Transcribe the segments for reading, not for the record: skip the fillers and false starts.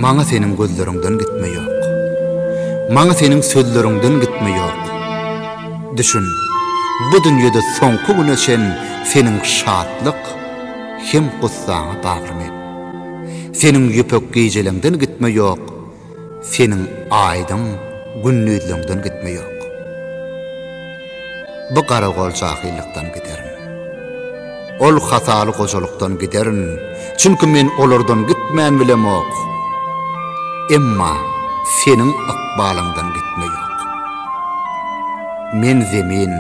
Maňa seniň gözleriňden gitme ýok. Maňa seniň sözleriňden gitme ýok. Düşün, bu dünýede soňky güne çen seniň şatlyk hem gussaňa bagly men. Seniň ýüpek gijeleňden gitme ýok, seniň aýdyň gündizleňden gitme ýok. Bu garagol jahylykdan giderin. Ol hataly gojalykdan giderin, çünki men olardan gitmän bilemok. Emma seniň ykbalyňdan gitme ýok. Men zemin,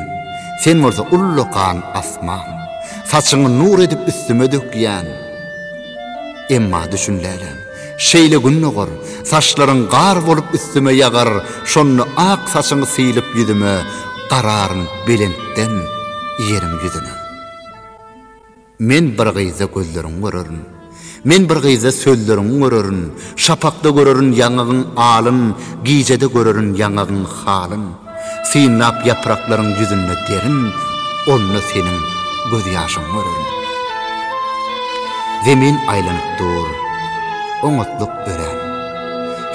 sen bolsa ullakan asman. Saçyňy nur edip üstüme dökýän. Emma düşün läläm, şeýle gün dogar, Saçlaryň gar bolup üstüme ýagar, Şonda ak saçyňy sylyp ýüzüme, Gararyn belentden ýeriň ýüzüne. Men bir gyzda gözleriňi görerin, Men bir gyzda sözleriňi görerin, Şapakda görerin ýaňagyň alyn, Gijede görerin ýaňagyň halyn. Synlap ýapraklaryň ýüzünde derin, Onda seniň gözýaşyňy görerin. Zemin aýlanyp dur, oňatlyk örän.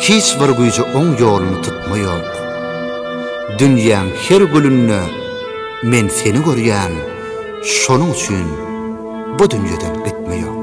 Hiç bir güýje oň ýoluny tutma ýok. Dünýäň her gülünde men seni görýän, Şonuň üçin bu dünýeden gitme ýok.